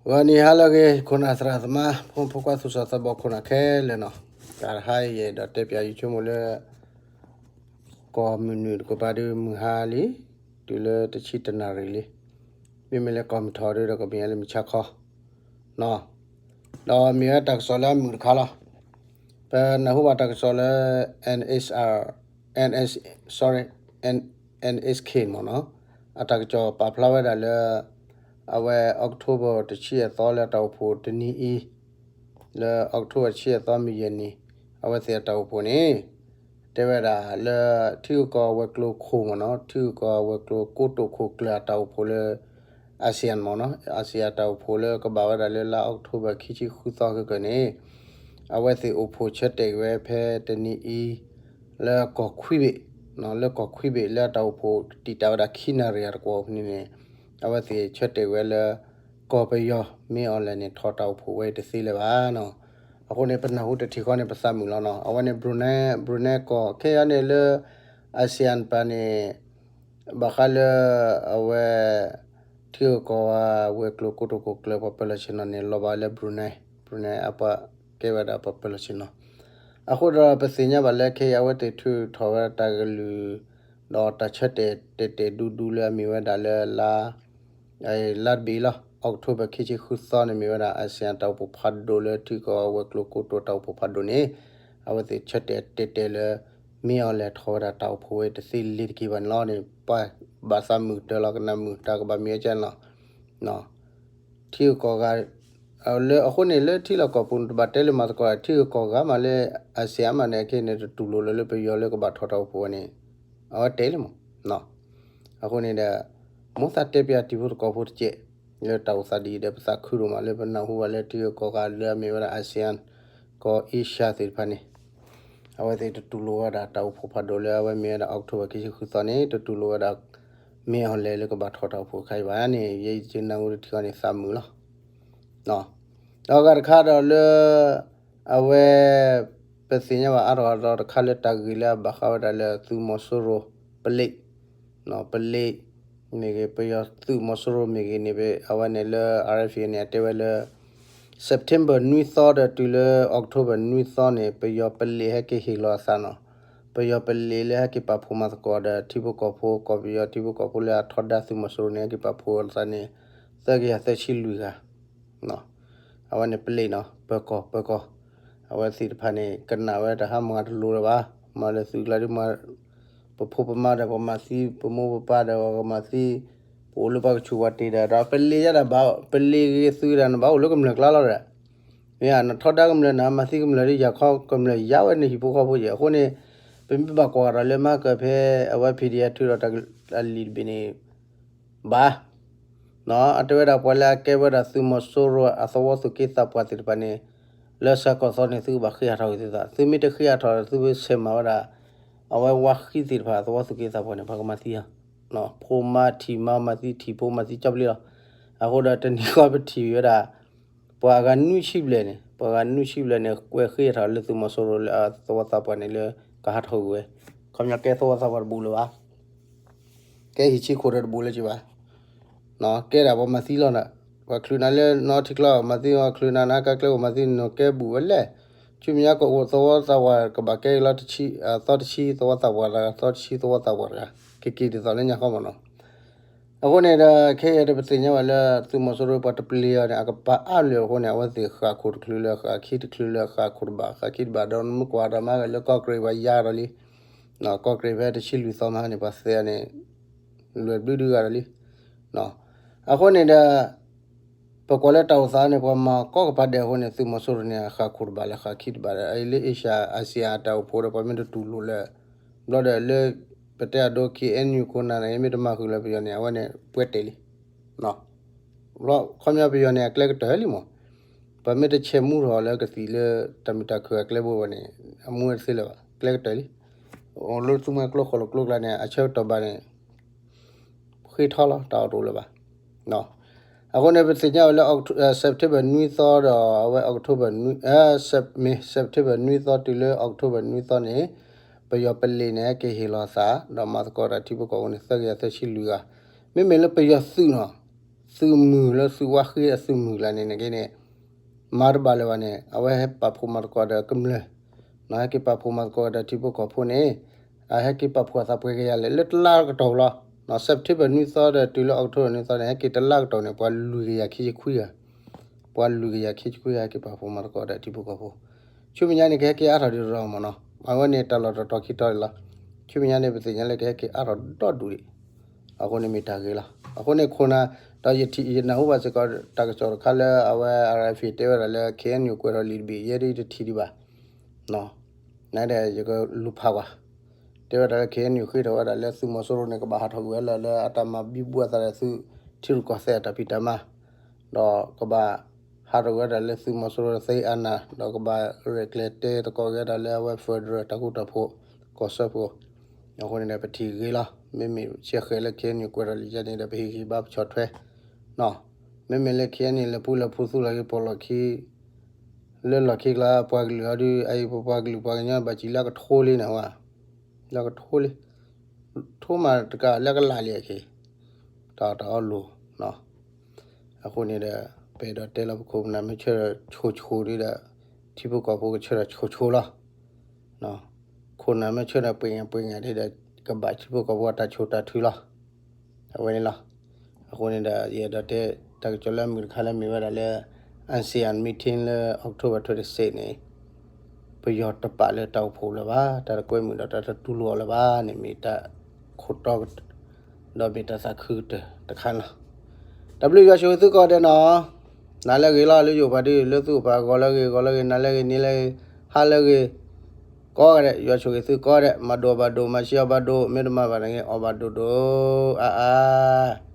ဂီၤနံၤဟါလၢအဂ့ၤ ခိၣ်နၢ်သရၣ်သမါ ဖိမုၣ်ဖိခွါသူၣ်စၢ်သးဘီၣ်ခိၣ်နၢ်ခဲလၢာ်နီၤ, တၢ်တဟါအံၤယအဲၣ်ဒိးတဲပၠးယဆိကမိၣ်လၢ ကီၢ်မုၢ်နုာ်တကပၤဒုးမုၢ်ဟါလံ, တုၤလၢတဆံတၢနၣ်ရံၣ်လံ, မ့မ့ၢ်လၢကီၢ်မုၢ်ထီၣ်ဒုးဒီးကမ့ၢ်လၢမုၢ်ဆါခီနီၤ, ဒီးမ့ၢ်ဝဲတၢ်ကစီၣ်လၢအမုာ်တခါလီၤ. ပနၢ်ဟူဘၣ်တၢ်ကစီၣ်လၢ NHR, NS, sorry, N, NHK မ့ၢ်နီၤ, အတၢ်ကစီၣ်ပာ်ဖျါဝဲဒၣ်လၢ အဝဲ October တဆံအသီလၢအတၢ်အိၣ်ဖှိၣ်တနံၤအံၤ, လၢ October တဆံအသီမုၢ်ယဲၢ်နံၤ, အဝဲသ့ၣ်အတၢ်အိၣ်ဖှိၣ်န့ၣ် တဲဝဲဒၣ်လၢ ထံဂုၤကီၢ်ဂၤဝဲၤကျိၤခိၣ်မ့ၢ်နီၤ, ထံဂုၤကီၢ်ဂၤဝဲၤကျိၤကိတိာ်ခိၣ်ကျၢၢ်အတၢ်အိၣ်ဖှိၣ်လၢ ASEAN မ့ၢ်နီၤ, ASEAN အတၢ်အိၣ်ဖှိၣ်လၢကဘၣ်ဝဲဒၣ်လၢလါ October ခံဆံဃုသီခဲကၢၢ်န့ၣ် အဝဲသ့ၣ်အိၣ်ဖှိၣ်ဆၢတဲာ်ဝဲဖဲတနံၤအံၤ လၢကီၢ်ခွံဘ့ၣ်, လၢကီၢ်ခွံဘ့ၣ်လၢအတၢ်အိၣ်ဖှိၣ်တံာ်တာ်ဝဲဒၣ်ခံနၣ်ရံၣ်အတကွီၢ်န့ၣ်န့ၣ်, အဝဲသ့ၣ်ဆၢတဲာ်ဝဲလၢ ကီၢ်ပယီၤမ့ၢ်အီၤလဲၣ်န့ၣ် ထီၣ်တၢ်အိၣ်ဖှိၣ်ဝဲတသ့လၢၤဘၣ်နီၤ. အဃိန့ၣ် ပနၢ်ဟူတထံၣ်ဃီန့ၣ် ပသးမုာ်လီၤနီၤ. အဝဲန့ၣ် Brunei, Brunei ကီၢ်ခဲအံၤန့ၣ်လၢ ASEAN ပၤန့ၣ် ဘၣ်ဃးလၢ အဝဲ ထံဂုၤကီၢ်ဂၤဝဲၤကျိၤကိတိာ်ခိၣ်ကျၢၢ်ပှၤပၢၤလီၢ်ဆ့ၣ်နီၤန့ၣ် လီၤဘၣ်လၢ Brunei, Brunei အပှၤကဲဝဲဒၣ်ပှၤပၢၤလီၢ်ဆ့ၣ်နီၤ. အဃိဒီးပသ့ၣ်ညါဘၣ်လၢခဲအံၤအဝဲသ့ၣ်ထုးထီၣ်ဝဲတၢ်ကလုၢ် ဒီးတၢ်ဆၢတဲာ်တဲာ်တဲာ်ဒူဒူလၢအမ့ၢ်ဝဲဒၣ်လၢလါ လါတဘ့ၣ်လီၤ, October ခံဆံဃုသီန့ၣ်မ့ၢ်ဝဲဒၣ် ASEAN တၢ်အိၣ်ဖှိၣ်ဖးဒိၣ်လၢထံဂုၤကီၢ်ဂၤဝဲၤကျိၤကိတိာ်တၢ်အိၣ်ဖှိၣ်ဖးဒိၣ်န့ၣ်, အဝဲသ့ၣ်ဆၢတဲာ်တဲာ်တဲာ်လၢ မ့ၢ်အီၤလဲၣ်ထီၣ်ဝဲဒၣ်တၢ်အိၣ်ဖှိၣ်ဝဲတသ့လၢၤတက့ၢ်ဘၣ်န့ၣ်လီၤန့ၣ် ပှၤဘၣ်သးမုာ်တၢ်လီၤကနၣ်မုာ်တၢ်ကဘၣ်မ့ၢ်ဝဲကဲန့ၣ်လီၤ. ထံဂုၤကီၢ်ဂၤ လၢအဃိန့ၣ်လၢထံလီၢ်ကီၢ်ပူၤန့ၣ် တဘၣ်တဲလၢမၤသကိး ထံဂုၤကီၢ်ဂၤမးလၢ ASEAN မးန့ၣ် အခဲအံၤန့ၣ် တတူၢ်လိာ်လၢလၢပယီၤလၢကဘၣ်ထီၣ်တၢ်အိၣ်ဖှိၣ်ဝဲန့ၣ် အဝဲတဲလံမး. အဃိန့ၣ်ဒီး မိၢ်သးတဲပၠးတံၤဖိသကိးဖိတကဲး လၢတၢ်အိၣ်သးဒ်အံၤဒီး ပသးခုဒိၣ်မးလၢပနၢ်ဟူဘၣ်လၢထံဂုၤကီၢ်ဂၤလၢအမ့ၢ်ဝဲဒၣ် ASEAN ကီၢ် Asia သ့ၣ်တဖၣ်န့ၣ် အဝဲသ့ၣ်တတူၢ်လိာ်ဝဲဒၣ်တၢ်အိၣ်ဖှိၣ်ဖးဒိၣ်လၢအဝဲမ့ၢ်ဝဲဒၣ် October ခံဆံဃုသီန့ၣ် တတူၢ်လိာ်ဝဲဒၣ် မ့ၢ်အီၤလဲၣ်လၢကဘၣ်ထီၣ်တၢ်အိၣ်ဖှိၣ်ခါအံၤဘၣ်န့ၣ် ယဲယနၢ်ဟူတထံၣ်ဃီန့ၣ်သးမုာ်လီၤ. ဒီးအဂၤတခါဒီးလၢ အဝဲ ပသ့ၣ်ညါဘၣ်အါထီၣ်ဒီးတခါလၢတၢ်ဂ့ၢ်လၢအဘၣ်ဃးဝဲဒၣ်လၢသုးမီၤစိရိၤ ပလ့း ပလ့း မ့ၢ်ဂ့ၤ ပယီၤသုးမီၤစိရိၤမ့ၢ်ဂ့ၤန့ၣ် အဝဲန့ၣ်လၢ RFA န့ၣ် အတဲဝဲလၢ September နွံသီဒီးတုၤလၢ October နွံသီန့ၣ် ပယီၤပလ့းဟဲက့ၤဟ့ၣ်လီၤအသးနီၤ. ပယီၤပလ့းလၢဟဲက့ၤပာ်ဖှိၣ်မၤသကိးဒီး ထံဖိကီၢ်ဖိ ကီၢ်ပယီၤထံဖိကီၢ်ဖိလၢအထီဒါသုးမီၤစိရိၤန့ၣ် ဟဲက့ၤပာ်ဖှိၣ်အသးန့ၣ် သၢကယၤသၢဆံလွံၢ်ဂၤ အဝဲန့ၣ်ပလ့းနီၤ ပၢၤကီၢ် ပၢၤကီၢ် အဝဲသ့ၣ်တဖၣ်န့ၣ် ကနၣ်ဝဲတဟါမၤတလိၤလၢၤဘၣ်. မၤလၢသုကျါဒ်မၤ ပဖိပမါဒီးပှၤမၤသံ ပမိၢ်ပပၢ်ဒီးပှၤကမၤသံ ပအိၣ်လၢပှၤကဆူးပှၤတ့ၢ်ဒီး ဒီးပလ့းယဲဒၣ်ဘၣ် ပလ့းဂ့ၤသုဒၣ်နဘၣ်အိၣ်လၢကမျၢၢ်ကျါလီၤဒီး မ့ၢ်နထီဒါကမျၢၢ် နမၤသံကမျၢၢ်ဒ်ယၤခီကမျၢၢ်ယါဝဲန့ၣ်ဟံၣ်ဖိဃီဖိယဲၢ် အဃိန့ၣ် ပမ့ၢ်ဘၣ်ကွၢ်ဒီးလၢမၤကၢၢ်ဖဲ အဝဲ PDF ထုးဒီးတၢ်အလံာ်တဘ့ၣ်န့ၣ် ဘၣ် အတဲဝဲဒၣ်ပှၤလၢအကဲဝဲဒၣ်သုးမီၤစိရိၤအသဝီသူၣ်က့သးပှၢ်သ့ၣ်တဖၣ်န့ၣ် လၢဆၢကတီၢ်သီန့ၣ် သုကဘၣ်ဃ့ဟးထီၣ်က့ၤသုသး သုမ့ၢ်တဃ့ဟးထီၣ်ဒီး သုဝဲဆဲးမၤဝဲဒၣ် အဝဲဝါဃံသ့ၣ်တဖၣ်အသဝီသူၣ်က့သးပှၢ်န့ၣ် ပှၤကမၤသံဧါ ဖိမါထံၣ်မါမၤသံထံၣ်ဖိမၤသံကၠီပျ့လီၤ. အဃိဒီးတနံၤဃီပထံၣ်ဝဲဒၣ် ပှၤအဂၤနွံဆံဘျဲၣ်န့ၣ် ပှၤဂၤနွံဆံဘျဲၣ်န့ၣ် ကွဲးဃ့ဟးထီၣ်လၢသုးမီၤစိရိၤလၢအသဝီသးပှၢ်န့ၣ်လၢ ကဟးထီၣ်ကွံာ်ဝဲ ခီပညီကဲသဝီသးပှၢ်တဘူးလၢၤဘၣ် ကဲဟံၣ်ဆံခိၣ်ဒီးတဘူးလၢၤဘၣ် ကဲဒၣ်ပှၤမၤသံလီၤနၤ ပှၤချုးနၤလၢနီထံကျါမၤသံ ပှၤချုးနၤနကါကျဲအိၣ်မၤသံန့ၣ် ကဲဘူးဝဲလဲၣ် ဆူမဲာ်ညါကအိၣ်သဝီသးပှၢ်ကဘၣ်ကဲလီၤတဆံ သီတဆံသဝီသးပှၢ်တဂၤ သီတဆံသဝီသးပှၢ်တဂၤ ကက့ၤဒ်သိးလၢညါဃီမ့ၢ်နီၤ အဃိန့ၣ်ဒီး ခဲအံၤဒီးပသ့ၣ်ညါဘၣ်လၢ သုးမီၤစိရိၤပှၤတပျံၤအီၤန့ၣ် အကပၤအါလၢာ်အဃိန့ၣ် အဝဲသ့ၣ်ဃၣ်ခိၣ်တချုးလၢဃၣ်ခံတချုးလၢဃၣ်ခိၣ်တဘၣ် ဃၣ်ခံတဘၣ်ဒီးနမ့ၢ်ကွၢ်ဒီးမၤဂ့ၤလၢကီၢ်ကရ့ၣ်ပှၤယါဒီးလံ ကီၢ်ကရ့ၣ်ဖဲတဆံလွံၢ်သီမဟါန့ၣ် ပှၤသဲန့ၣ် လွဲၢ်ဘျုးဒုဂၤဒီးလံ အဃိန့ၣ်ဒီး ပကွၢ်လၢတၢ်အိၣ်သးန့ၣ် ပှၤမၤကီကပၤဒဲးအဃိန့ၣ် သုးမီၤစိရိၤန့ၣ် အဃၣ်ခိၣ်တဘၣ်လၢဃၣ်ခံတဘၣ်ဒီး အအံၤလၢ Asia ASEAN အတၢ်အိၣ်ဖှိၣ်ဒီး ပှၤမ့ၢ်တတူၢ်လိာ်လၢ ဘျီဒီးလၢ ပတဲအဒိ KNU ခိၣ်နၢ်န့ၣ် မ့ၢ်တမၤဃုာ်လၢပယီၤန့ၣ် အဝဲန့ၣ် ပှဲၤတဲာ်လံ ဘျီခီပညီပယီၤန့ၣ် အကျဲကတၢၢ်လံမး ပှၤမ့ၢ်တဆဲးမူထီၣ်လၢကသံၣ်လၢတၢ်မုာ်တၢ်ခုၣ်အကျဲဘိဘၣ်န့ၣ် အမူဝဲတသ့လၢၤဘၣ် ကျဲကတၢၢ်လံ အိၣ်လၢသူမှဲကျိဃိၣ်လိာ်ကျိကျါန့ၣ် အဆၢကတီၢ်ဘၣ်န့ၣ် ဃ့ထီလီၤ တၢ်အီၣ်တအိၣ်လၢၤဘၣ် အဃိန့ၣ် ပသ့ၣ်ညါဝဲလၢ September နွံသီဒီး အဝဲ October နွံ, မ့ၢ် September နွံသီတုၤလၢ October နွံသီန့ၣ် ပယီၤပလ့းန့ၣ် ဟဲက့ၤဟ့ၣ်လီၤအသး ဒီးမၤသကိးတၢ်ထံဖိကီၢ်ဖိန့ၣ် သၢကယၤသၢဆံလွံၢ်ဂၤ မ့မ့ၢ်လၢပယီၤသုးနီၤ သုးမုၢ်လၢသုးဝါဃံအသုးမုၢ်လၢ်န့ၣ်န့ၣ်က့န့ၣ် မၤတဘၣ်လၢၤဘၣ်န့ၣ် အဝဲဟဲပာ်ဖှိၣ်မၤသကိးဒီးကမျၢၢ်, ဟဲက့ၤပာ်ဖှိၣ်မၤသကိးဒီးထံဖိကီၢ်ဖိန့ၣ်, အဟဲက့ၤပာ်ဖှိၣ်အသးပှဲၤကယၤလဲၣ် လၢတလါကတီၢ်လီၤ. September နွံသီဒီးတုၤလၢ October နွံသီန့ၣ် ဟဲက့ၤတလါကတီၢ်န့ၣ် ပှၤလွံၢ်ကယၤခံဆံခွံဂၤ, ပှၤလွံၢ်ကယၤခံဆံခွံဂၤ ဟဲက့ၤပာ်ဖှိၣ်မၤသကိးဒီးထံဖိကီၢ်ဖိ, ဆူမဲာ်ညါန့ၣ် ကဟဲက့ၤအါထီၣ်ဒံးရီမ့ၢ်နီၤ, အဝဲန့ၣ်တၢ်လီၢ်တတီၤခံတီၤန့ၣ်လီၤ. ဆူမဲာ်ညါန့ၣ် ပသ့ၣ်ညါလၢကဟဲက့ၤအါထီၣ်ဒီဒူၣ်ဒံး, အဃိန့ၣ်မ့ၢ်တၢ်ဂ့ၤလီၤ. အဃိန့ၣ်ခိၣ်နၢ်, ဒီးယထံၣ်ယနၢ်ဟူဘၣ်စ့ၢ်ကီး တၢ်ကစီၣ်တခါလၢအဝဲ RFA တဲဝဲဒၣ်လၢ KNU ကွဲးထီၣ်လံာ်တဘ့ၣ် ယဲဒၣ်တထံၣ်ဒံးဘၣ်, နဒဲးယကလူၤဖးကွၢ်, တဲဝဲဒၣ်လၢ KNU ဃ့ထီၣ်ဝဲဒၣ်လၢသုးမီၤစိရိၤန့ၣ် ကဘၣ်ဟးထီၣ်ကွံာ်ဝဲလၢ လၢအတၢ်မၤဘံဘူအသးဒီးသုးထံရူၢ်ကီၢ်သဲးအတၢ်ဖံးတၢ်မၤ, ဒီးကဘၣ်ဟးထီၣ်ကွံာ်ဝဲဒၣ်လၢသုးမီၤစိရိၤသ့အနၢ်, ဒီးကဘၣ်ရဲၣ်ကျဲၤတဲသကိးက့ၤဒၣ်လၢအဝဲ federal တၢ်ဃူတၢ်ဖိး ကီၢ်စၢဖှိၣ်, အဃိန့ၣ်ဒီးပထံၣ်ဂ့ၤလီၤ. မ့မ့ၢ်ဆဲးဃဲးလၢ KNU ကွဲးထီၣ်လံာ်ယဲန့ၣ်ဒီး ပဟ့ၣ်ဂံၢ်ဘါပဆီၣ်ထွဲ မ့မ့ၢ်လၢ KNU လဲၤပူၤလဲၤဖုးသူလီၢ်ခံပီၢ်လီၢ်ခံ, လၢလီၢ်ခံကျါ ပှၤကလုာ်အီၤဒုး အအံၤပပှၤကလုာ်ပှၤကညီဘၣ်စံးလၢအကထိလံန့ၣ်ဝဲ, လၢအကထိလံ, ထိမးတကးလၢကလးလံအခံ, တၢ်တၢ်အီလိၤ, အဃိန့ၣ်ဒီး ပအဲၣ်ဒိးတဲလီၤပခိၣ်နၢ်မ့ၢ်ဆၢထၢၣ်ဆိၣ်ဆိၣ်ဒုးဒီး ထံဖိကီၢ်ဖိကဆၢထၢၣ်ဆိၣ်ဆိၣ်လီၤ. ခိၣ်နၢ်မ့ၢ်ဆၢထၢၣ်ပှဲၤညါပှဲၤညါဒုးဒီး ကဘၣ်ထံဖိကီၢ်ဖိအတၢ်ဆိၣ်တၢ်ထုလီၤ. အဝဲန့ၣ်လီၤ. အဃိန့ၣ်ဒီး ယအဲၣ်ဒိးတဲ တၢ်ကစီၣ်လၢအမုာ်တခါလၢမ့ၢ်ဝဲဒၣ်လၢ ASEAN meeting လၢ October twenty-six န့ၣ် ပယီၤတပာ်လၢတၢ်အိၣ်ဖှိၣ်လၢၤဘၣ်, တၢ်တကွဲမုာ်ဒီးတၢ်တတူၢ်လိာ်အီၤလၢၤဘၣ်န့ၣ် မ့ၢ်တၢ်ခိၣ်တီ ဒီးမ့ၢ်တၢ်သးခုကတၢၢ်တခါန့ၣ်လီၤ. တၢ်ဘျုးယွၤဆိၣ်ဂ့ၤသုကိးဂၤဒဲးနီၤ, နၤလၢအဂ့ၤလီၤ လၢယအိၣ်ပှၤဒုး လၢသုအိၣ်ပှၤဂီၤလၢအဂ့ၤ ဂီၤလၢအဂ့ၤ နၤလၢအဂ့ၤ နံၤလၢအဂ့ၤ ဟါလၢအဂ့ၤ, ကိးဂၤဒဲး ယွၤဆိၣ်ဂ့ၤသုကိးဂၤဒဲး, မၤဒိၣ်အီၣ်ဘၣ်ဒိၣ် မၤဆံးအီၣ်ဘၣ်ဒိၣ် မ့ၢ်တမၤဘၣ်န့ၣ် အီၣ်ဘၣ်ဒိၣ်ဒိၣ် အါအါ